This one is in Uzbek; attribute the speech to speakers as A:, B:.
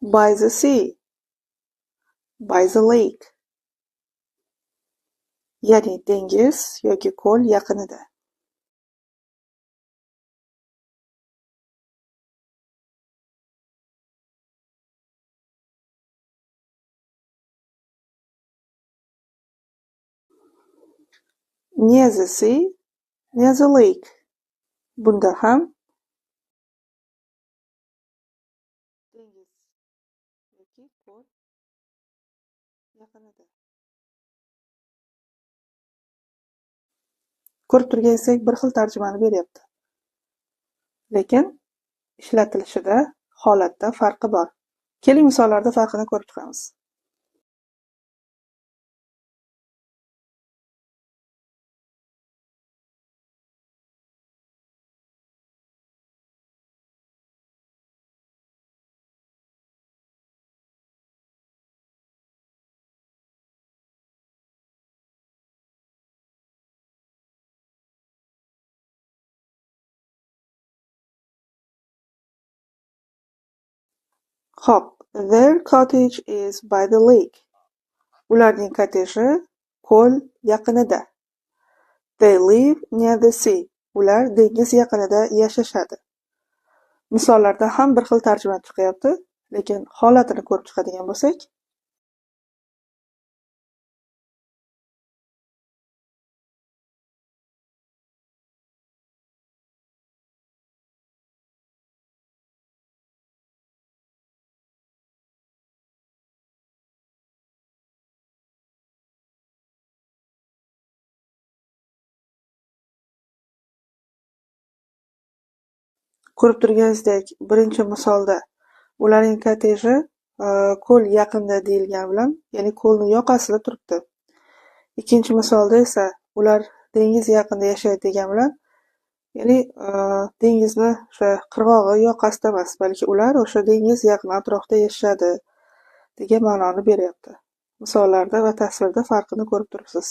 A: By the sea, by the lake. Ya'ni dengiz yoki ko'l yaqinida. Near the sea, near the lake. Bunda ham dengiz yoki ko'l yaqinida. Ko'rib turganingizdek bir xil tarjimani beryapti. Lekin ishlatilishida, holatda farqi bor. Keling, misollarda farqini ko'rib chiqamiz. Xo'p, their cottage is by the lake. Ularning kotteji ko'l yaqinida. They live near the sea. Ular dengiz yaqinida yashashadi. Misollarda ham bir xil tarjima chiqyapti, lekin holatini ko'rib chiqadigan bo'lsak, ko'rib turganingizdek, birinchi misolda ularning kotteji ko'l yaqinida deyilgani bilan, ya'ni ko'lning yoqasida turibdi. Ikkinchi misolda esa ular dengiz yaqinida yashaydi degan bilan, ya'ni dengizni o'sha qirg'og'i yoqasida emas, balki ular o'sha dengiz yaqin atrofida yashashadi degan ma'noni beryapti. Misollarda va tasvirda farqini ko'rib turibsiz.